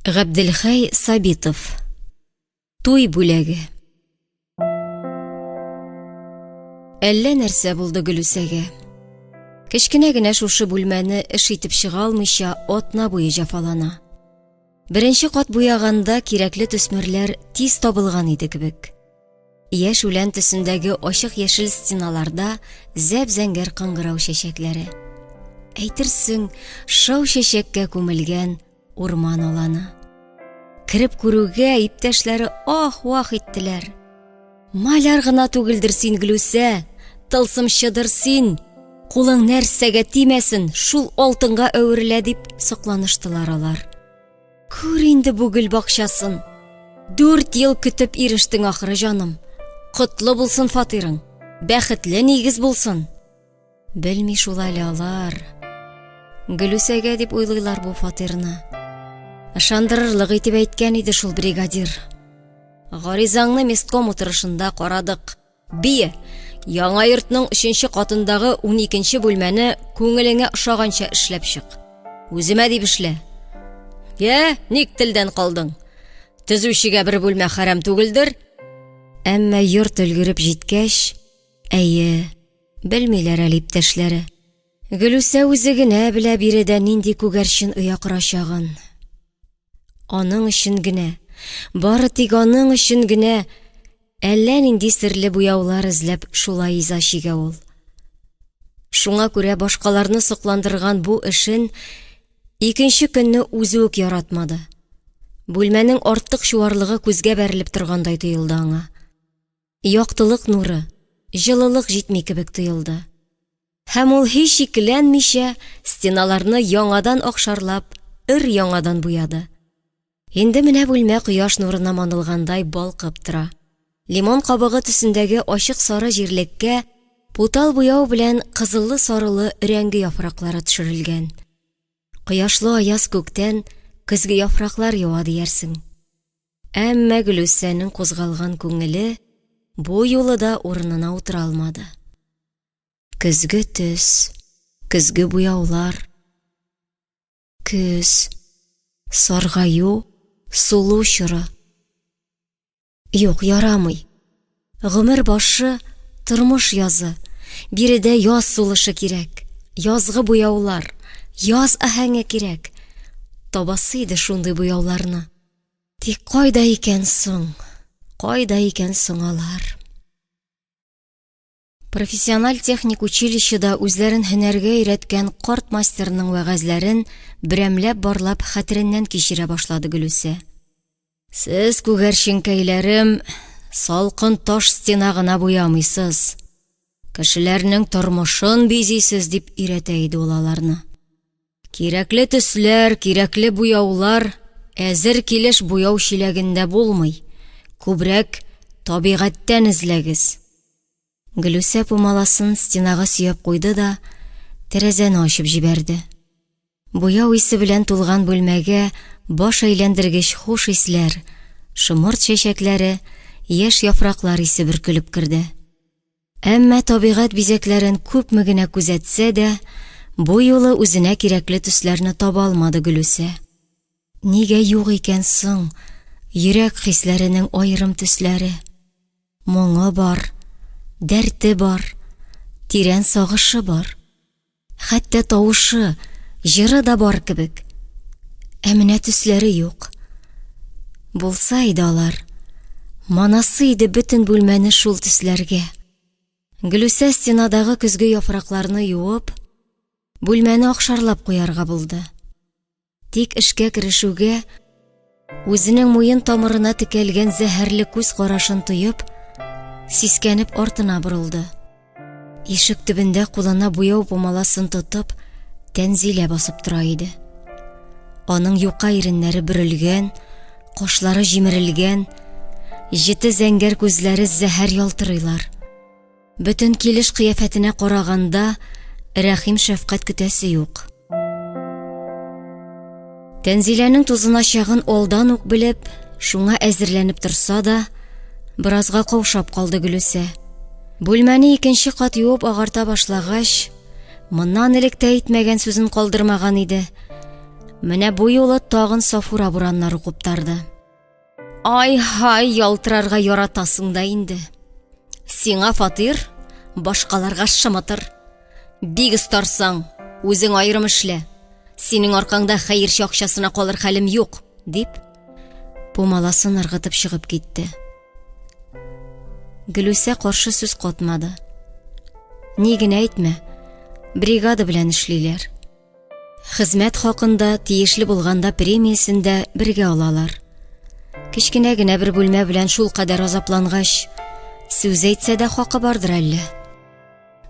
Габделхәй Сабитов. Туй бүләге. Әллә нәрсә булды Гөлүсәгә. Кечкенә генә шушы бүлмәне эш итеп чыга алмыйча атна буе җәфалана. Беренче кат буяганда кирәкле төсмерләр тиз табылган иде кебек. Яшь үлән төсендәге ачык яшел стеналарда зәп-зәңгәр кыңгырау чәчәкләре. Әйтерсең, шау чәчәккә күмелгән урман аланы. Кереп күрүгә иптәшләре ах-вах иттеләр. Маляр гына түгелдер син, Глүсә, тылсымчыдыр син. Кулың нәрсәгә тимәсен, шул алтынга әверелә дип сокланыштылар алар. Күр инде бу гөл бакчасын. Дүрт ел көтеп ирештең ахыры, җаным. Котлы булсын фатирың, бәхетле нигез булсын. Белми шул әле алар. Гөлүсәгә дип уйлыйлар бу фатирны. Ышандырырлык итеп әйткән иде шул бригадир. Гаризаңны местком утырышында карадык. Бие, яңа йортның өченче катындагы уникенче бүлмәне күңелеңә ошаганча эшләп чык. Үземә дип эшлә. Йә, ник телдән калдың? Төзүчегә бер бүлмә хәрам түгелдер. Әмма йорт өлгереп җиткәч, әйе, белмиләр әле иптәшләре. Гөлүсә үзе генә белә биредә нинди күгәрчен оя корачагын. Аның өчен генә, бары тик аның өчен генә әллә нинди серле буяулар эзләп шулай иза чигә ул. Шуңа күрә башкаларны сокландырган бу эшен икенче көнне үзе үк яратмады. Бүлмәнең артык чуарлыгы күзгә бәрелеп торгандай тоелды аңа. Яктылык нуры, җылылык җитми кебек тоелды. Һәм ул һич икеләнмичә стеналарны яңадан акшарлап, өр-яңадан буяды. Инде менә бүлмә кояш нурына манылгандай балкып тора. Лимон кабыгы төсендәге ачык сары җирлеккә путал буяу белән кызыллы-сарылы өрәңге яфраклары төшерелгән. Кояшлы аяз күктән көзге яфраклар ява диярсең. Әмма Гөлүсәнең кузгалган күңеле бу юлы да урынына утыра алмады. Көзге төс, көзге буяулар. Көз, саргаю, сулу чоры. Юк, ярамый. Гомер башы, тормыш язы. Биредә яз сулышы кирәк, язгы буяулар, яз аһәңе кирәк. Табасы иде шундый буяуларны. Тик кайда икән соң, кайда икән соң алар? Профессиональ техник училищеда үзләрен һөнәргә өйрәткән карт мастерның вәгазьләрен берәмләп барлап хәтереннән кичерә башлады Гөлүсә. Сез, күгәрченкәйләрем, салкын таш стена гына буямыйсыз. Кешеләрнең тормышын бизисез, дип өйрәтә иде ул аларны. Кирәкле төсләр, кирәкле буяулар әзер килеш буяу чиләгендә булмый. Күбрәк табигатьтән эзләгез. Гөлүсә пумаласын стенага сөяп куйды да тәрәзәне ачып җибәрде. Буяу исе белән тулган бүлмәгә баш әйләндергеч хуш исләр, шомырт чәчәкләре, яшь яфраклар исе бөркелеп керде. Әмма табигать бизәкләрен күпме генә күзәтсә дә, бу юлы үзенә кирәкле төсләрне таба алмады Гөлүсә. Нигә юк икән соң йөрәк хисләренең аерым төсләре? Моңы бар, дәрте бар, тирән сагышы бар. Хәтта тавышы, җыры да бар кебек. Ә менә төсләре юк. Булса иде алар, манасы иде бөтен бүлмәне шул төсләргә. Гөлүсә стенадагы көзге яфракларны юып, бүлмәне акшарлап куярга булды. Тик эшкә керешүгә, үзенең муен тамырына текәлгән зәһәрле күз карашын тоеп, сискәнеп артына борылды. Ишек төбендә кулына буяу пумаласын тотып, Тәнзилә басып тора иде. Аның юка иреннәре бөрелгән, кашлары җимерелгән, җете зәңгәр күзләре зәһәр ялтырыйлар. Бөтен килеш-кыяфәтенә караганда, рәхим-шәфкать көтәсе юк. Тәнзиләнең тузыначагын алдан ук белеп, шуңа әзерләнеп торса да, беразга каушап калды Гөлүсә. Бүлмәне икенче кат юып агарта башлагач, моннан элек тә әйтмәгән сүзен калдырмаган иде. Менә бу юлы тагын Сафура бураннары куптарды. Ай-һай, ялтырарга яратасың да инде. Сиңа фатир, башкаларга шымытыр. Бик остарсаң, үзең аерым эшлә. Синең аркаңда хәерче акчасына калыр хәлем юк, дип, пумаласын ыргытып чыгып китте. Гөлүсә каршы сүз катмады. Ни генә әйтмә, бригада белән эшлиләр. Хезмәт хакын да, тиешле булганда премиясен дә бергә алалар. Кечкенә генә бер бүлмә белән шул кадәр азаплангач, сүз әйтсә дә хакы бардыр әллә.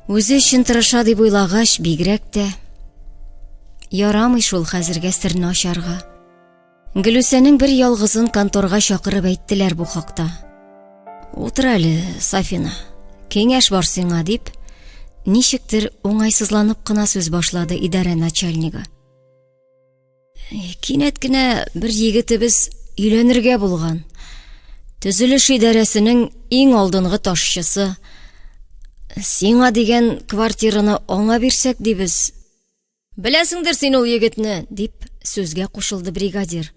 Үзе өчен тырыша дип уйлагач, бигрәк тә ярамый шул хәзергә серне ачарга. Гөлүсәнең бер ялгызын конторга чакырып әйттеләр бу хакта. Утыр әле, Сафина, киңәш бар сиңа, дип, ничектер уңайсызланып кына сүз башлады идарә начальнигы. Кинәт кенә бер егетебез өйләнергә булган. Төзелеш идарәсенең иң алдынгы ташчысы. Сиңа дигән квартираны аңа бирсәк дибез. Беләсеңдер син ул егетне, дип сүзгә кушылды бригадир.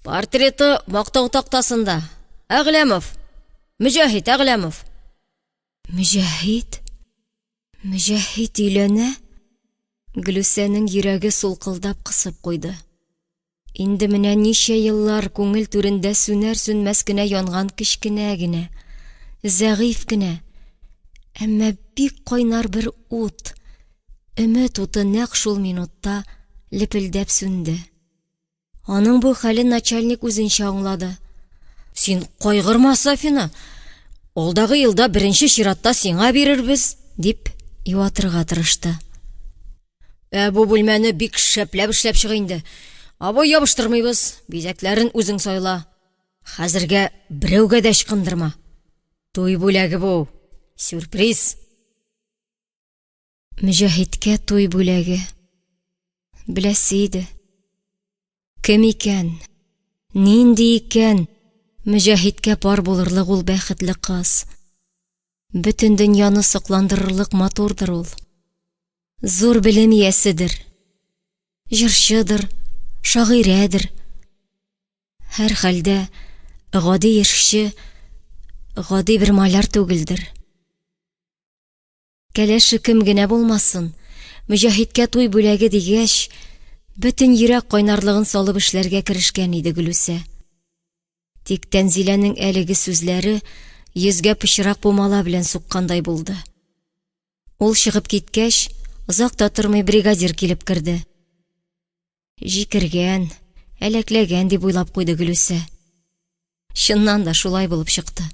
Портреты мактау тактасында. Әгъләмов. Мөҗәһит Әгъләмов. Мөҗәһит? Мөҗәһит өйләнә? Гөлүсәнең йөрәге сулкылдап кысып куйды. Инде менә ничә еллар күңел түрендә сүнәр-сүнмәс кенә янган кечкенә генә, зәгыйфь кенә, әмма бик кайнар бер ут, өмет уты нәкъ шул минутта лепелдәп сүнде. Аның бу хәлен начальник үзенчә аңлады. Син кайгырма, Сафина, алдагы елда беренче чиратта сиңа бирербез, дип юатырга тырышты. Ә бу бүлмәне бик шәпләп эшләп чык инде. Обой ябыштырмыйбыз, бизәкләрен үзең сайла. Хәзергә берәүгә дә ычкындырма. Туй бүләге бу. Сюрприз. Мөҗәһиткә туй бүләге. Беләсе иде. Кем икән? Нинди икән? Мөҗәһиткә пар булырлык ул бәхетле кыз. Бөтен дөньяны сокландырырлык матурдыр ул. Зур белем ияседер. Җырчыдыр, шагыйрәдер. Һәрхәлдә, гади эшче, гади бер маляр түгелдер. Кәләше кем генә булмасын, Мөҗәһиткә туй бүләге дигәч, бөтен йөрәк кайнарлыгын салып эшләргә керешкән иде Гөлүсә. Тик Тәнзиләнең әлеге сүзләре йөзгә пычрак пумала белән суккандай булды. Ул чыгып киткәч, озак та тормый бригадир килеп керде. Җикергән, әләкләгән дип уйлап куйды Гөлүсә. Чыннан да шулай булып чыкты.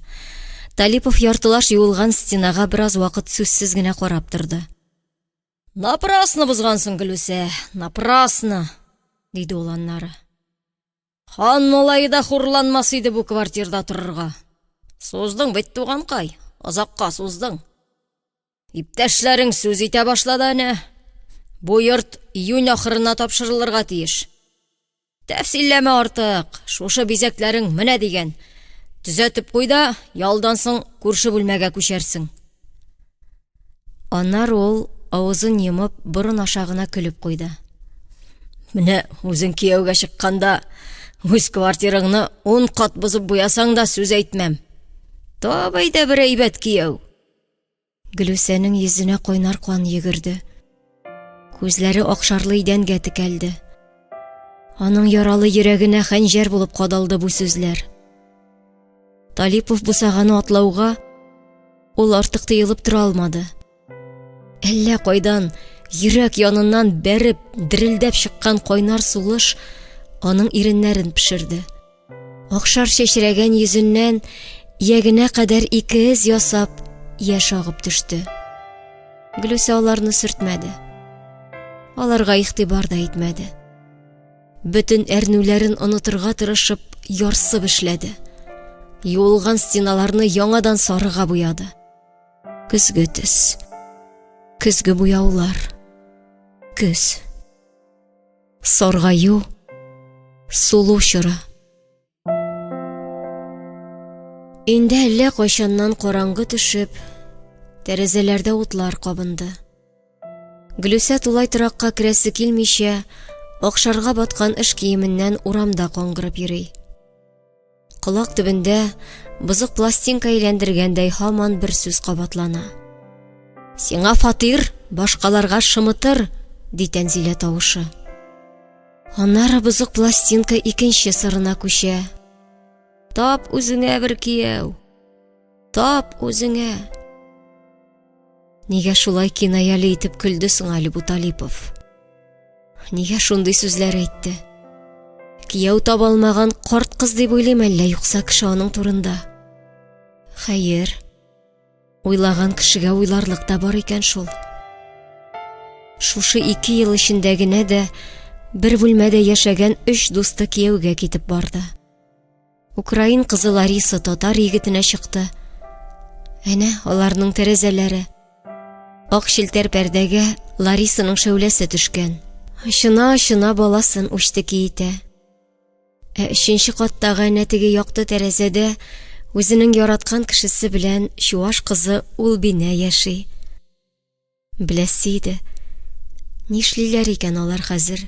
Талипов яртылаш юылган стенага бераз вакыт сүзсез генә карап торды. Напрасно бозгансың, Гөлүсә, напрасно, диде ул аннары. Хан малае да хурланмас иде бу квартирда торырга. Суздың бит, туганкай, озакка суздың. Иптәшләрең сүз итә башлады әнә. Бу йорт июнь ахырына тапшырылырга тиеш. Тәфсилләмә артык, шушы бизәкләрең менә дигән. Төзәтеп куй да, ялдан соң күрше бүлмәгә күчәрсең. Аннары ул, авызын йомып, борын аша гына көлеп куйды. Менә үзең кияүгә чыкканда, үз квартираңны ун кат бозып буясаң да сүз әйтмәм. Тап әйдә бер әйбәт кияү. Гөлүсәнең йөзенә кайнар кан йөгерде. Күзләре акшарлы идәнгә текәлде. Аның яралы йөрәгенә хәнҗәр булып кадалды бу сүзләр. Талипов бусаганы атлауга, ул артык тыелып тора алмады. Әллә кайдан, йөрәк яныннан бәреп, дерелдәп чыккан кайнар сулыш аның иреннәрен пешерде. Акшар чәчрәгән йөзеннән иягенә кадәр ике эз ясап, яшь агып төште. Гөлүсә аларны сөртмәде. Аларга игътибар да итмәде. Бөтен әрнүләрен онытырга тырышып, ярсып эшләде. Юылган стеналарны яңадан сарыга буяды. Көзге төс. Көзге буяулар. Көз. Саргаю, сулу чоры. Инде әллә кайчаннан караңгы төшеп, тәрәзәләрдә утлар кабынды. Гөлүсә тулай торакка керәсе килмичә, Акшарга баткан эш киеменнән урамда каңгырып йөри. Колак төбендә бозык пластинка әйләндергәндәй һаман бер сүз кабатлана. Сиңа фатир, башкаларга шымытыр, ди Тәнзилә тавышы. Аннары бозык пластинка икенче сырына күчә. Тап үзеңә бер кияү. Тап үзеңә. Нигә шулай кинаяле итеп көлде соң әле бу Талипов? Нигә шундый сүзләр әйтте? Кияү таба алмаган карт кыз дип уйлыйм әллә, юкса кеше аның турында. Хәер, уйлаган кешегә уйларлык та бар икән шул. Шушы ике ел эчендә генә дә бер бүлмәдә яшәгән өч дусты кияүгә китеп барды. Украин кызы Лариса татар егетенә чыкты. Әнә аларның тәрәзәләре. Ак челтәр пәрдәгә Ларисаның шәүләсе төшкән. Очына-очына баласын үчтеки итә. Ә өченче каттагы әнә теге якты тәрәзәдә үзенең яраткан кешесе белән чуаш кызы Улбинә яши. Беләсе иде, нишлиләр икән алар хәзер?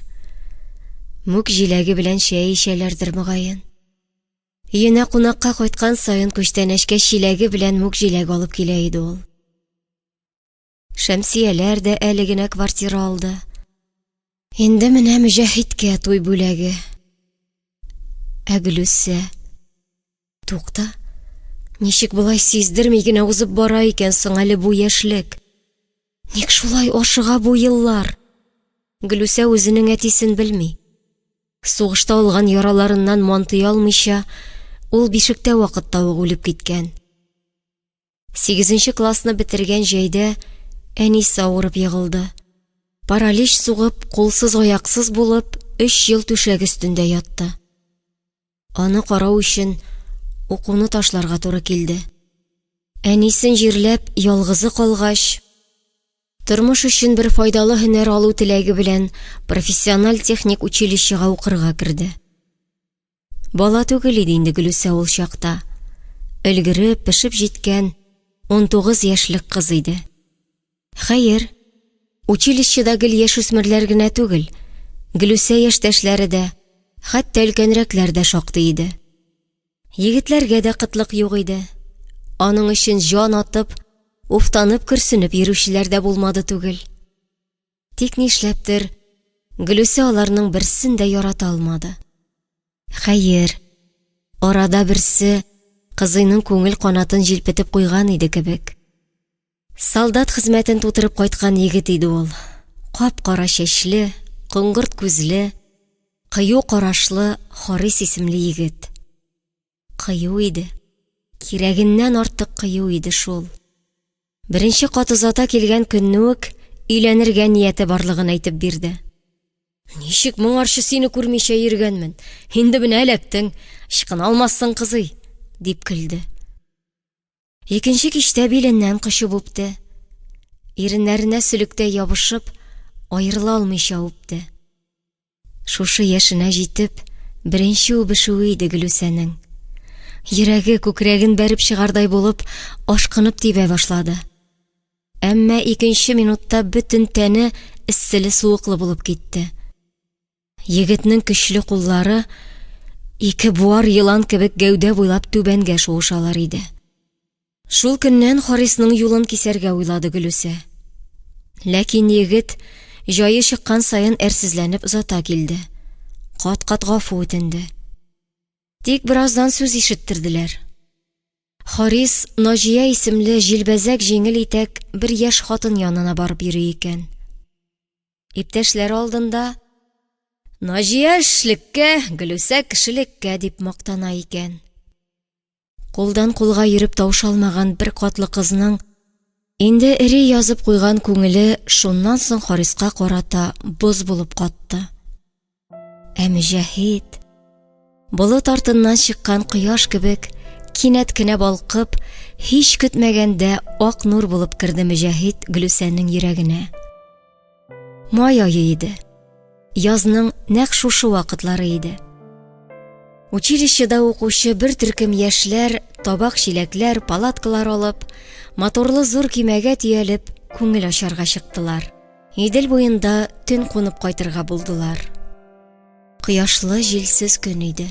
Мүк җиләге белән чәй эчәләрдер, мөгаен. Өенә кунакка кайткан саен күчтәнәчкә чиләге белән мүк җиләге алып килә иде ул. Шәмсияләр дә әле генә квартира алды. Инде менә Мөҗәһиткә туй бүләге. Ә Гөлүсә? Тукта, ничек болай сиздерми генә узып бара икән соң әле бу яшьлек? Ник шулай ашыга бу еллар? Гөлүсә үзенең әтисен белми. Сугышта алган яраларыннан мантый алмыйча, ул бишектә вакытта ук үлеп киткән. Сигезенче классны бетергән җәйдә әнисе авырып егылды. Паралич сугып, кулсыз-аяксыз булып, өч ел түшәк өстендә ятты. Аны карау өчен укуны ташларга туры килде. Әнисен җирләп, ялгызы калгач, тормыш өчен бер файдалы һөнәр алу теләге белән профессиональ техник училищега укырга керде. Бала түгел иде инде Гөлүсә ул чакта. Өлгереп, пешеп җиткән 19 яшьлек кыз иде. Хәер, училищеда гел яшүсмерләр генә түгел, Гөлүсә яшьтәшләре дә, хәтта өлкәнрәкләр дә шактый иде. Егетләргә дә кытлык юк иде. Аның өчен җан атып, уфтанып-көрсенеп йөрүчеләр дә булмады түгел. Тик нишләптер, Гөлүсә аларның берсен дә ярата алмады. Хәер, арада берсе кызыйның күңел канатын җилпетеп куйган иде кебек. Солдат хезмәтен тутырып кайткан егет иде ул. Кап-кара чәчле, коңгырт күзле, кыю карашлы Харис исемле егет. Кыю иде. Кирәгеннән артык кыю иде шул. Беренче кат озата килгән көнне үк өйләнергә нияте барлыгын әйтеп бирде. Ничек моңарчы сине күрмичә йөргәнмен? Инде менә эләктең, ычкына алмассың, кызый, дип көлде. Икенче кичтә биленнән кочып үпте. Иреннәренә сөлектәй ябышып, аерыла алмыйча үпте. Шушы яшенә җитеп, беренче үбешүе иде Гөлүсәнең. Йөрәге күкрәген бәреп чыгардай булып, ашкынып тибә башлады. Әмма икенче минутта бөтен тәне эсселе-суыклы булып китте. Егетнең көчле куллары ике буар елан кебек гәүдә буйлап түбәнгә шуышалар иде. Шул көннән Харисның юлын кисәргә уйлады Гөлүсә. Ләкин егет җае чыккан саен әрсезләнеп озата килде. Кат-кат гафу үтенде. Тик бераздан сүз ишеттерделәр. Харис Наҗия исемле җилбәзәк җиңел итәк бер яшь хатын янына барып йөри икән. Иптәшләре алдында Наҗия эшлеккә, Гөлүсә кешелеккә дип мактана икән. Кулдан кулга йөреп таушалмаган бер катлы кызның инде эри язып куйган күңеле шуннан соң Хариска карата боз булып катты. Ә Мөҗәһит, болыт артыннан чыккан кояш кебек, кинәт кенә балкып, һич көтмәгәндә ак нур булып керде Мөҗәһит Гөлүсәнең йөрәгенә. Май ае иде. Язның нәкъ шушы вакытлары иде. Училищеда укучы бер төркем яшьләр табак-чиләкләр, палаткалар алып, моторлы зур көймәгә төялеп, күңел ачарга чыктылар. Идел буенда төн кунып кайтырга булдылар. Кояшлы җилсез көн иде.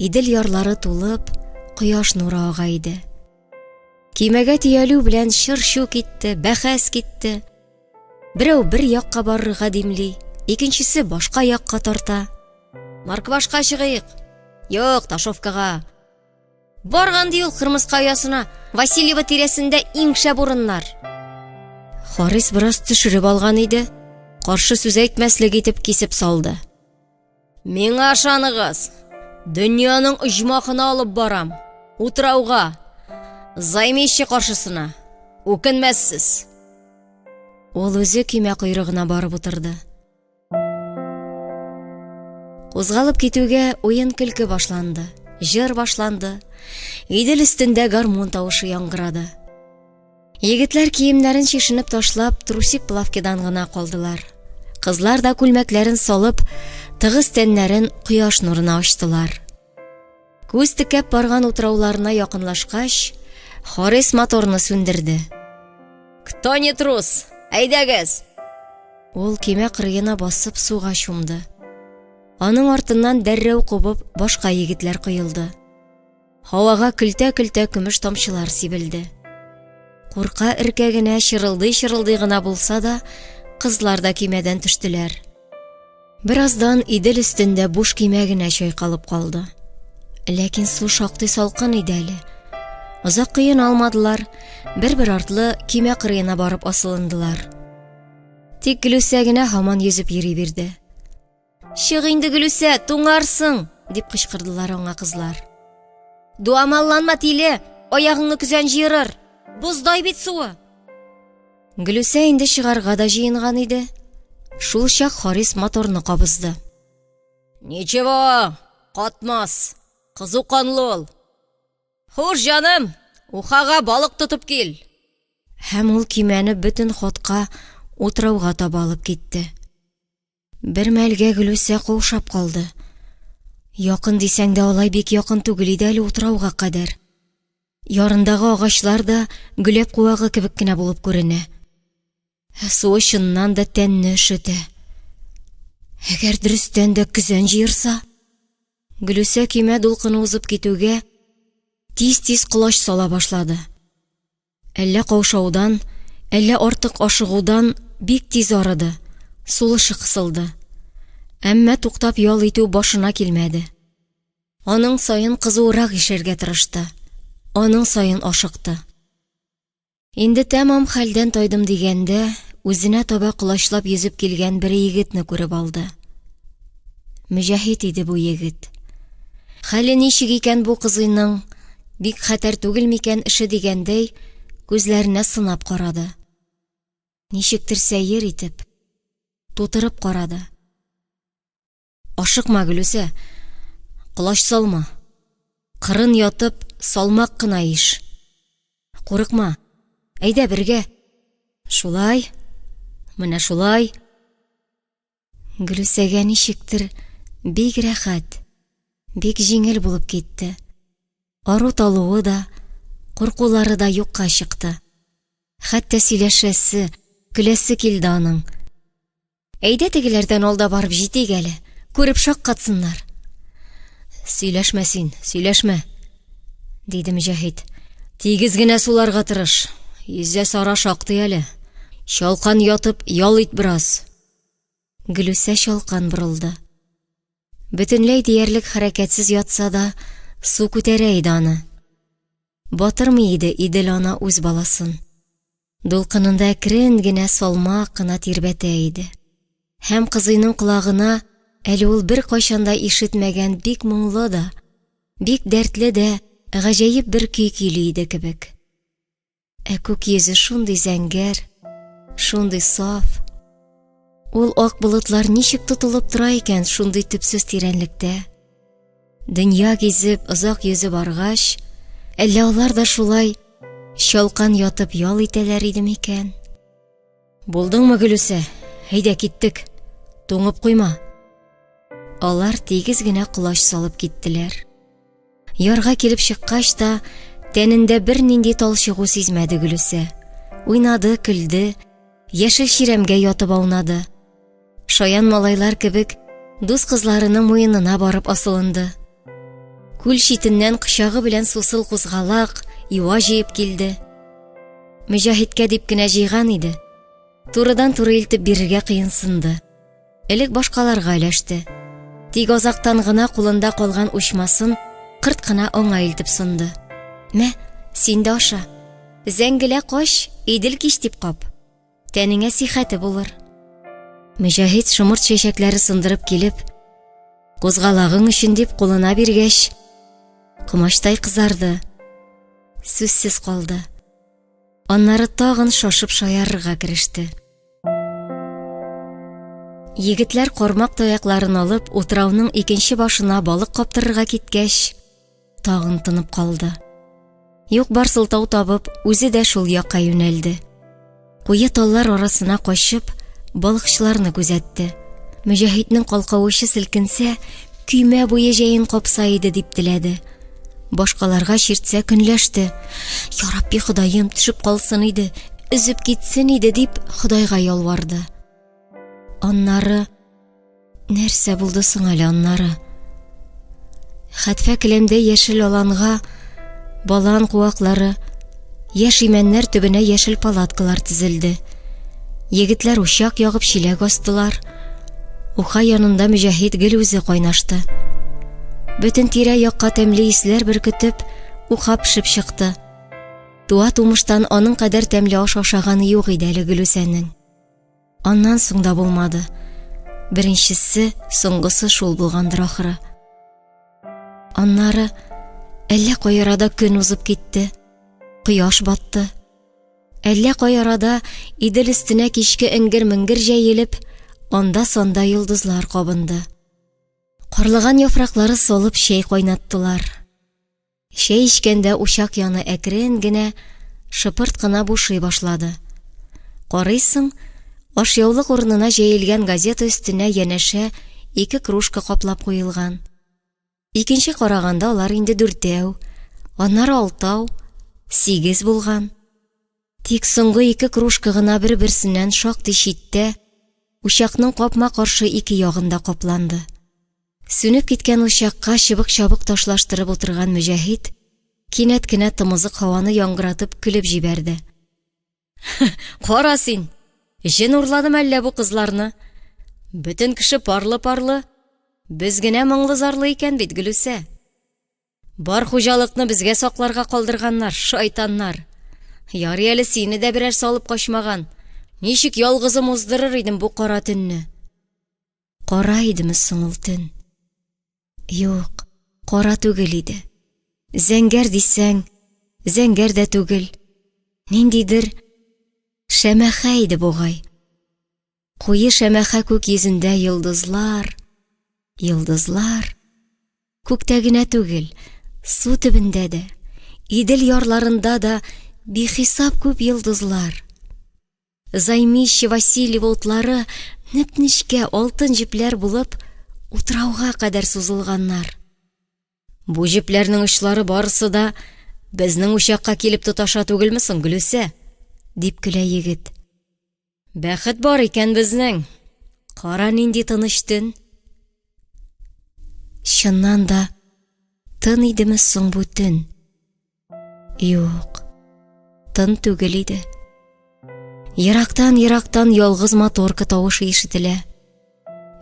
Идел ярлары тулып, кояш нуры ага иде. Көймәгә төялү белән чыр-чу китте, бәхәс китте. Берәү бер якка барырга димли, икенчесе башка якка тарта. Марквашка чыгыйк. Юк, Ташовкага. Барган ди ул кырмыска оясына, Васильево тирәсендә иң шәп урыннар. Харис бераз төшереп алган иде, каршы сүз әйтмәслек итеп кисеп салды. Миңа ышаныгыз, дөньяның оҗмахына алып барам, утрауга, займище каршысына. Үкенмәссез. Ул үзе көймә койрыгына барып утырды. Кузгалып китүгә уен-көлке башланды, җыр башланды. Идел өстендә гармун тавышы яңгырады. Егетләр киемнәрен чишенеп ташлап, трусик плавкидан гына калдылар. Кызлар да күлмәкләрен салып, тыгыз тәннәрен кояш нурына ачтылар. Күз текәп барган утрауларына якынлашкач, Харис моторны сүндерде. Кто не трус? Әйдәгез! Ул көймә кырыена басып суга чумды. Аның артыннан дәррәү кубып башка егетләр коелды. Һавага көлтә-көлтә көмеш тамчылар сибелде. Курка-өркә генә, чырылдый-чырылдый гына булса да, кызлар да көймәдән төштеләр. Бераздан Идел өстендә буш көймә генә чайкалып калды. Ләкин су шактый салкын иде әле. Озак коена алмадылар, бер-бер артлы көймә кырыена барып асылындылар. Тик Гөлүсә генә һаман йөзеп йөри бирде. Чык инде, Гөлүсә, туңарсың, дип кычкырдылар аңа кызлар. Дуамалланма, тиле, аягыңны көзән җыерыр. Боздай бит суы. Гөлүсә инде чыгарга да җыенган иде. Шул чак Харис моторны кабызды. Ничего, катмас. Кызу канлы ул. Хуш, җаным, ухага балык тотып кил. Һәм ул көймәне бөтен ходка утрауга таба алып китте. Бер мәлгә Гөлүсә каушап калды. Якын дисәң дә алай бик якын түгел иде әле утрауга кадәр. Ярындагы агачлар да гөләп куагы кебек кенә булып күренә. Ә суы чыннан да тәнне өшетә. Әгәр дөрестән дә көзән җыерса? Гөлүсә көймә дулкыны узып китүгә, тиз-тиз колач сала башлады. Әллә каушаудан, әллә артык ашыгудан бик тиз арыды, сулышы кысылды. Әмма туктап ял итү башына килмәде. Аның саен кызуырак ишәргә тырышты, аның саен ашыкты. Инде тәмам хәлдән тайдым дигәндә, үзенә таба колачлап йөзеп килгән бер егетне күреп алды. Мөҗәһит иде бу егет. Хәле ничек икән бу кызыйның, бик хәтәр түгел микән эше дигәндәй, күзләренә сынап карады. Ничектер сәер итеп, тутырып карады. Ашыкма, Гөлүсә, колач салма. Кырын ятып, салмак кына иш. Курыкма, әйдә бергә. Шулай, менә шулай. Гөлүсәгә ничектер бик рәхәт, бик җиңел булып китте. Ару-талуы да, куркулары да юкка чыкты. Хәтта сөйләшәсе, көләсе килде аның. Әйдә тегеләрдән алда барып җитик әле, күреп шаккатсыннар. Сөйләшмә син, сөйләшмә, диде Мөҗәһит. Тигез генә суларга тырыш, йөзә сара шактый әле. Чалкан ятып, ял ит бераз. Гөлүсә чалкан борылды. Бөтенләй диярлек хәрәкәтсез ятса да, су күтәрә иде аны. Батырмый иде Идел ана үз баласын. Дулкынында әкрен генә, салмак кына тирбәтә иде. Һәм кызыйның колагына әле ул беркайчан да ишетмәгән бик моңлы да, бик дәртле дә гаҗәеп бер көй көйли иде кебек. Ә күк йөзе шундый зәңгәр, шундый саф. Ул ак болытлар ничек тотылып тора икән шундый төпсез тирәнлектә? Дөнья гизеп, озак йөзеп баргач, әллә алар да шулай чалкан ятып ял итәләр иде микән? Булдыңмы, Гөлүсә? Әйдә, киттек. Туңып куйма. Алар тигез генә колач салып киттеләр. Ярга килеп чыккач та, тәнендә бернинди талчыгу сизмәде Гөлүсә. Уйнады, көлде, яшел чирәмгә ятып аунады. Шаян малайлар кебек, Дус кызларының муенына барып асылынды. Күл читеннән кочагы белән сусыл кузгалак, юа җыеп килде. Мөҗәһиткә дип кенә җыйган иде. Турыдан-туры илтеп бирергә кыенсынды. Элек башкаларга өләште. Тик азактан гына кулында калган учмасын кырт кына аңа илтеп сонды. Мә, син дә аша. Зәңгелә кач, Идел кич дип кап. Тәнеңә сихәте булыр. Мөҗәһит шомырт чәчәкләре сындырып килеп, кузгалагың өчен дип кулына биргәч, комачтай кызарды. Сүзсез калды. Аннары тагын шашып шаярырга кереште. Егетләр кармак таякларын алып, утрауның икенче башына балык каптырырга киткәч, тагын тынып калды. Юк бар сылтау табып, үзе дә шул якка юнәлде. Куе таллар арасына качып, балыкчыларны күзәтте. Мөҗәһитнең калкавычы селкенсә, көймә буе җәен капса иде дип теләде. Башкаларга чиртсә көнләште. Ярабби Ходаем, төшеп калсын иде, өзеп китсен иде дип Ходайга ялварды. Аннары Нәрсә булды соң әле аннары? Хәтфә келәмдә яшел аланга балан куаклары, яшь имәннәр төбенә яшел палаткалар тезелде. Егетләр учак ягып чиләк астылар. Уха янында Мөҗәһит гел үзе кайнашты. Бөтен тирә-якка тәмле исләр бөркетеп, уха пешеп чыкты. Туа тумыштан аның кадәр тәмле аш ашаганы юк иде әле Гөлүсәнең. Аннан соң да булмады. Беренчесе, соңгысы шул булгандыр ахыры. Аннары әллә кай арада көн узып китте. Кояш батты. Әллә кай арада Идел өстенә кичке эңгер-меңгер җәелеп, анда-санда йолдызлар кабынды. Карлыган яфраклары салып чәй кайнаттылар. Чәй эчкәндә учак яны әкрен генә, шыпырт кына бушый башлады. Карыйсың, ашъяулык урынына җәелгән газета өстенә янәшә ике кружка каплап куелган. Икенче караганда алар инде дүртәү, аннары алтау, сигез булган. Тик соңгы ике кружка гына бер-берсеннән шактый читтә, учакның капма-каршы ике ягында капланды. Сүнеп киткән учакка чыбык-чабык ташлаштырып утырган Мөҗәһит кинәт кенә тымызык һаваны яңгыратып көлеп җибәрде. Кара син, җен урладымы әллә бу кызларны? Бөтен кеше парлы-парлы, без генә моңлы-зарлы икән бит, Гөлүсә. Бар хуҗалыкны безгә сакларга калдырганнар, шайтаннар. Ярый әле сине дә берәр салып качмаган. Ничек ялгызым уздырыр идем бу кара төнне? Кара идеме соң ул төн? Юк, кара түгел иде. Зәңгәр дисәң, зәңгәр дә түгел. Ниндидер шәмәхә иде бугай. Куе шәмәхә күк йөзендә йолдызлар, йолдызлар. Күктә генә түгел, су төбендә дә, Идел ярларында да бихисап күп йолдызлар. Займище Васильево утлары неп-нечкә алтын җепләр булып утрауга кадәр сузылганнар. Бу җепләрнең очлары барысы да безнең учакка килеп тоташа түгелме соң, Гөлүсә? дип көлә егет. Бәхет бар икән безнең. Кара нинди тыныч төн. Чыннан да, тын идеме соң бу төн? Юк, тын түгел иде. Ерактан-ерактан ялгыз моторка тавышы ишетелә.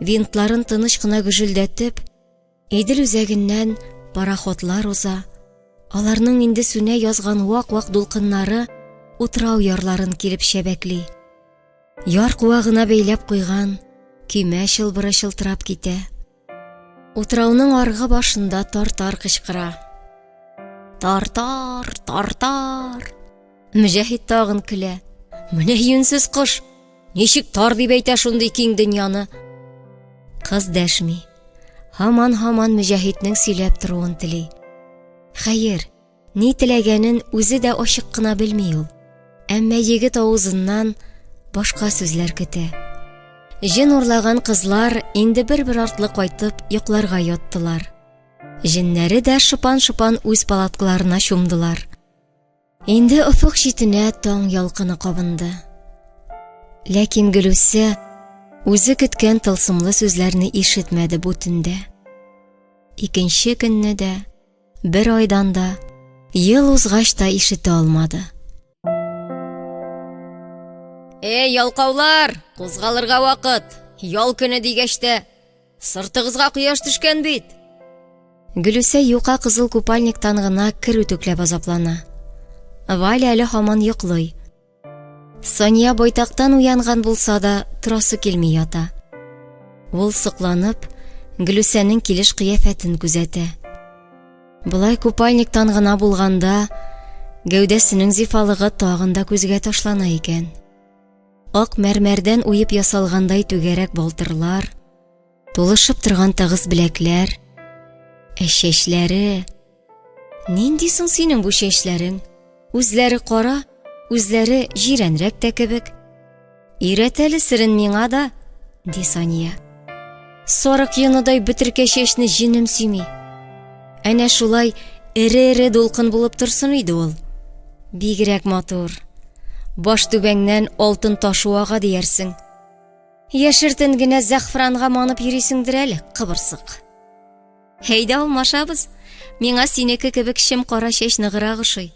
Винтларын тыныч кына гөжелдәтеп, Идел үзәгеннән пароходлар уза. Аларның инде сүнә язган вак-вак дулкыннары утрау ярларын килеп чәбәкли. Яр куагына бәйләп куйган көймә чылбыры чылтырап китә. Утрауның аргы башында тартар кычкыра. Тартар, тартар. Мөҗәһит тагын көлә. Менә юньсез кош. Ничек тар дип әйтә шундый киң дөньяны? Кыз дәшми. Һаман-һаман Мөҗәһитнең сөйләп торуын тели. Хәер, Ни теләгәнен үзе дә ачык кына белми ул. Әмма егет авызыннан башка сүзләр көтә. Җен урлаган кызлар инде бер-бер артлы кайтып йокларга яттылар. Җеннәре дә шыпан-шыпан үз палаткаларына чумдылар. Инде офык читенә таң ялкыны кабынды. Ләкин Гөлүсә Үзе көткән тылсымлы сүзләрне ишетмәде бу төндә. Икенче көнне дә, бер айдан да, ел узгач та ишетә алмады. Эй, ялкаулар, кузгалырга вакыт. Ял көне дигәч тә, сыртыгызга кояш төшкән бит. Гөлүсә юка кызыл купальниктан гына кер үтүкләп азаплана. Валя әле һаман йоклый. Сания байтактан уянган булса да, торасы килми ята. Ул сокланып, Гөлүсәнең килеш кыяфәтен күзәтә. Болай купальниктан гына булганда, гәүдәсенең зифалыгы тагын да күзгә ташлана икән. Ак мәрмәрдән уеп ясалгандай түгәрәк балтырлар, Тулышып торган тыгыз беләкләр, ә чәчләре... Нинди соң синең бу чәчләрең? Үзләре кара, үзләре җирәнрәк тә кебек. Өйрәт әле серен миңа да, ди Сания. Сарык йоныдай бөтеркә чәчне җенем сөйми. Әнә шулай эре-эре дулкын булып торсын иде ул. Бигрәк матур. Баш түбәңнән алтын ташу ага диярсең. Яшертен генә зәгъфранга манып йөрисеңдер әле, кыбырсык. Әйдә алмашабыз. Миңа синеке кебек чем кара чәч ныграк ошый.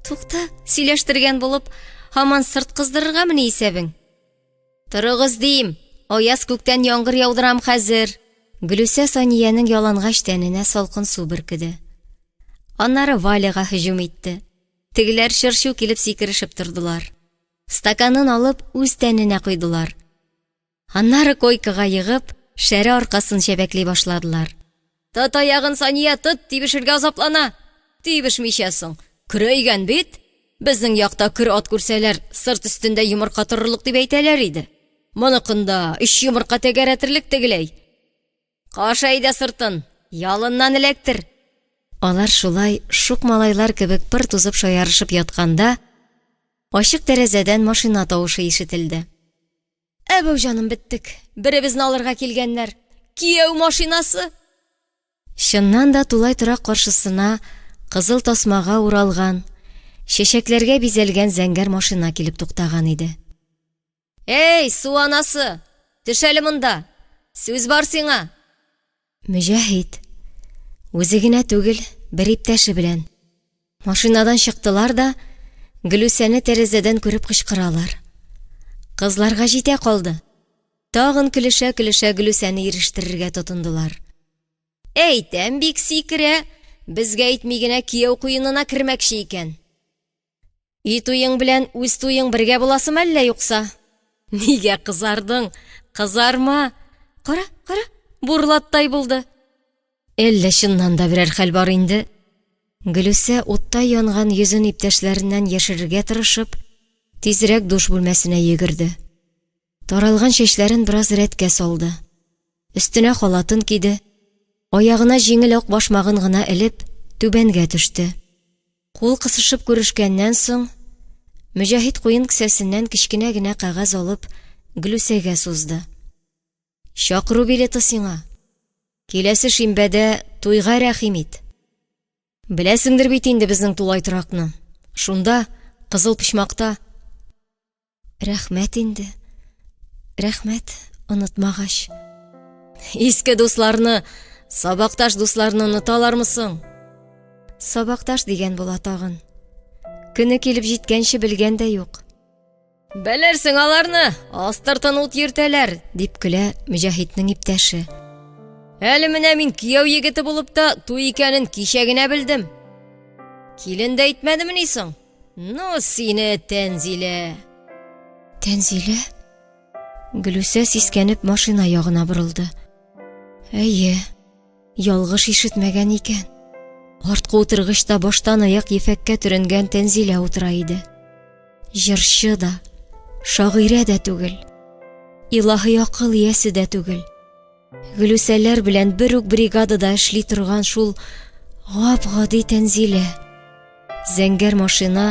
Тукта, сөйләштергән булып, һаман сырт кыздырыргамыни исәбең? Торыгыз дим, аяз күктән яңгыр яудырам хәзер. Гөлүсә Саниянең ялангач тәненә салкын су бөркеде. Аннары Валяга һөҗүм итте. Тегеләр чыр-чу килеп сикерешеп тордылар. Стаканын алып, үз тәненә койдылар. Аннары койкага егып, шәрә аркасын чәбәкли башладылар. Тот аягын, Сания, тот, тибешергә азаплана. Тибешмичә соң, көрәйгән бит. Безнең якта көр ат күрсәләр, сырт өстендә йомырка торырлык дип әйтәләр иде. Моныкында өч йомырка тәгәрәтерлек тегеләй. Каш әйдә сыртын, ялыннан эләктер. Алар шулай шук малайлар кебек пыр тузып шаярышып ятканда, ачык тәрәзәдән машина тавышы ишетелде. Әбәү җаным беттек, беребезне алырга килгәннәр. Кияү машинасы! Чыннан да тулай торак каршысына кызыл тасмага уралган, чәчәкләргә бизәлгән зәңгәр машина килеп туктаган иде. Эй, су анасы, төш әле монда. Сүз бар сиңа. Мөҗәһит. Үзе генә түгел, бер иптәше белән. Машинадан чыктылар да, Гөлүсәне тәрәзәдән күреп кычкыралар. Кызларга җитә калды. Тагын көлешә-көлешә Гөлүсәне ирештерергә тотындылар. Әйтәм, бик сикерә, безгә әйтми генә кияү куенына кермәкче икән. Өй туең белән үз туең бергә буласымы әллә юкса? Нигә кызардың? Кызарма. Кара, кара, бурлаттай булды. Әллә чыннан да берәр хәл бар инде? Гөлүсә уттай янган йөзен иптәшләреннән яшерергә тырышып, тизрәк душ бүлмәсенә йөгерде. Таралган чәчләрен бераз рәткә салды. Өстенә халатын киде, аягына җиңел ак башмагын гына элеп, түбәнгә төште. Кул кысышып күрешкәннән соң, Мөҗәһит куен кесәсеннән кечкенә генә кәгазь алып, Гөлүсәгә сузды. Чакыру билеты сиңа. Киләсе шимбәдә туйга рәхим ит. Беләсеңдер бит инде безнең тулай торакны. Шунда, кызыл почмакта. Рәхмәт инде. Рәхмәт, онытмагач. Иске дусларны, сабакташ дусларны оныталармы соң? Сабакташ дигән була тагын. Көне килеп җиткәнче белгән дә юк. Белерсең аларны, астыртын ут йөртәләр, дип көлә Мөҗәһитнең иптәше. Әле менә мин кияү егете булып та туй икәнен кичә генә белдем. Килен дә әйтмәдемени соң? Ну сине, Тәнзилә! Тәнзилә? Гөлүсә сискәнеп машина ягына борылды. Әйе, ялгыш ишетмәгән икән. Арткы утыргычта баштан аяк ефәккә төренгән Тәнзилә утыра иде. Җырчы да, шагыйрә дә түгел, илаһи акыл иясе дә түгел. Гөлүсәләр белән бер үк бригадада эшли торган шул гап-гади Тәнзилә. Зәңгәр машина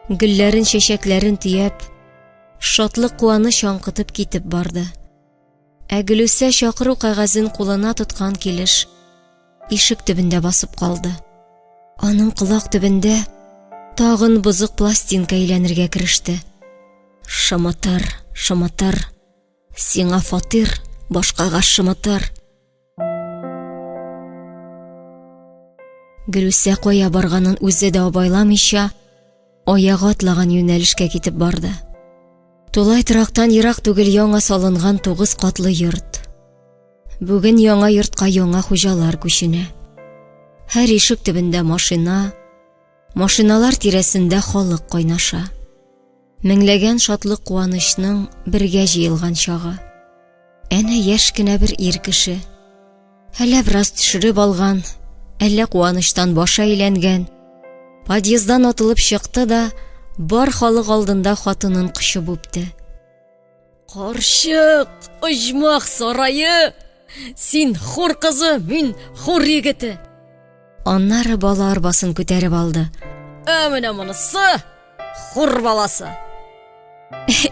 гөлләрен-чәчәкләрен төяп, шатлык-куаныч аңкытып китеп барды. Ә Гөлүсә чакыру кәгазен кулына тоткан килеш ишек төбендә басып калды. Аның колак төбендә тагын бозык пластинка әйләнергә кереште. Шымытыр, шымытыр. Сиңа фатир, башкага шымытыр. Гөлүсә кая барганын үзе дә абайламыйча, аягы атлаган юнәлешкә китеп барды. Тулай торактан ерак түгел яңа салынган тугыз катлы йорт. Бүген яңа йортка яңа хуҗалар күченә. Һәр ишек төбендә машина, машиналар тирәсендә халык кайнаша. Меңләгән шатлык-куанычның бергә җыелган чагы. Әнә яшь кенә бер ир кеше. Әллә бераз төшереп алган, әллә куанычтан башы әйләнгән. Подъезддан атылып чыкты да, бар халык алдында хатынын кочып үпте. Карчык, оҗмах сарае! Син хур кызы, мин хур егете! Аннары бала арбасын күтәреп алды. Ә менә монысы хур баласы.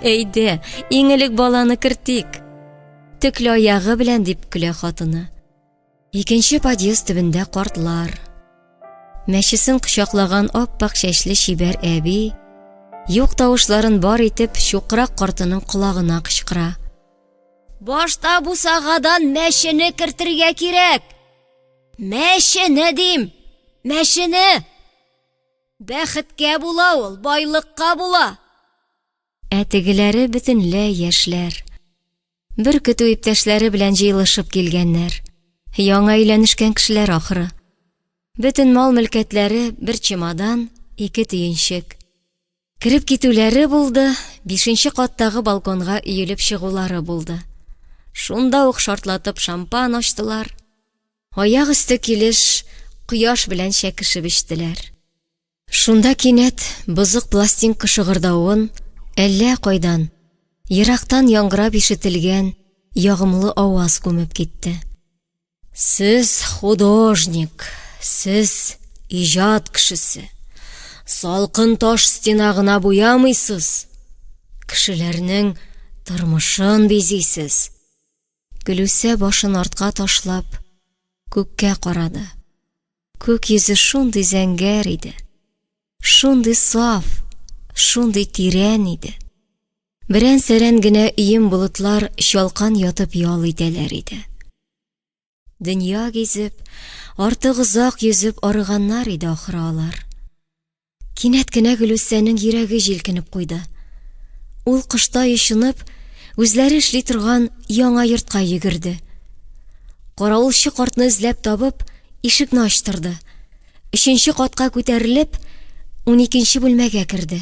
Әйдә, иң элек баланы кертик. Төкле аягы белән дип көлә хатыны. Икенче подъезд төбендә картлар. Мәчесен кочаклаган ап-ак чәчле чибәр әби, юк тавышларын бар итеп, чукрак картының колагына кычкыра. Башта бусагадан мәчене кертергә кирәк! Мәчене дим! Мәчене! Бәхеткә була ул, байлыкка була! Ә тегеләре бөтенләй яшьләр. Бер көтү иптәшләре белән җыелышып килгәннәр. Яңа өйләнешкән кешеләр ахры. Бөтен мал-мөлкәтләре бер чемодан, ике төенчек. Кереп китүләре булды, бишенче каттагы балконга өелеп чыгулары булды. Шунда ук шартлатып шампан ачтылар. Аяк өсте килеш кояш белән чәкешеп эчтеләр. Шунда кинәт бозык пластинка шыгырдавын әллә кайдан, ерактан яңгырап ишетелгән ягымлы аваз күмеп китте. Сез художник, сез иҗат кешесе. Салкын таш стена гына буямыйсыз, кешеләрнең тормышын бизисез. Гөлүсә башын артка ташлап, күккә карады. Күк йөзе шундый зәңгәр иде, шундый саф, шундый тирән иде. Берән-сәрән генә өем болытлар чалкан ятып ял итәләр иде. Дөнья гизеп, артык озак йөзеп арыганнар иде ахры алар. Кинәт кенә Гөлүсәнең йөрәге җилкенеп куйды. Ул коштай очынып, үзләре эшли торган яңа йортка йөгерде. Каравылчы картны эзләп табып, ишекне ачтырды. Өченче катка күтәрелеп, уникенче бүлмәгә керде.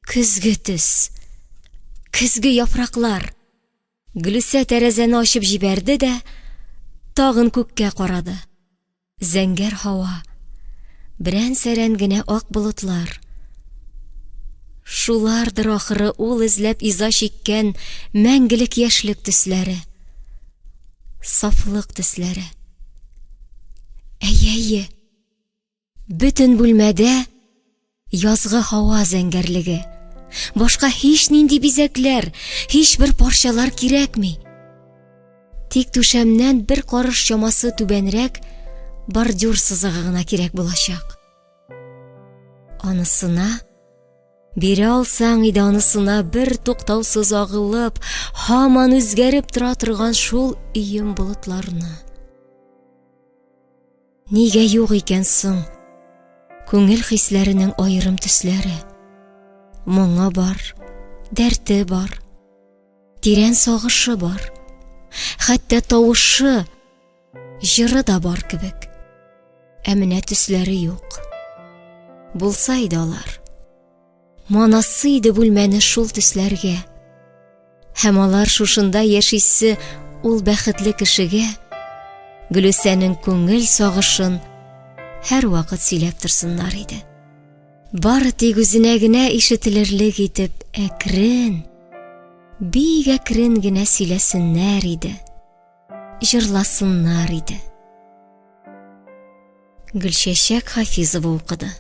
Көзге төс. Көзге яфраклар. Гөлүсә тәрәзәне ачып җибәрде дә, тагын күккә карады. Зәңгәр һава, берән-сәрән генә ак болытлар. Шулардыр ахыры ул эзләп иза чиккән мәңгелек яшьлек төсләре. Сафлык төсләре. Әйе, әйе. Бөтен бүлмәдә язгы һава зәңгәрлеге. Башка һичнинди бизәкләр, һичбер парчалар кирәкми. Тик түшәмнән бер карыш чамасы түбәнрәк бордюр сызыгы гына кирәк булачак. Анысына бирә алсаң иде анысына бер туктаусыз агылып, һаман үзгәреп тора торган шул өем болытларны. Нигә юк икән соң күңел хисләренең аерым төсләре? Моңы бар, дәрте бар, тирән сагышы бар, хәтта тавышы, җыры да бар кебек. Ә менә төсләре юк. Булса иде алар. Манасы иде бүлмәне шул төсләргә. Һәм алар шушында яшисе ул бәхетле кешегә Гөлүсәнең күңел сагышын һәрвакыт сөйләп торсыннар иде. Бары тик үзенә генә ишетелерлек итеп әкрен, бик әкрен генә сөйләсеннәр иде, җырласыннар иде. Гөлчәчәк Хафизова укыды.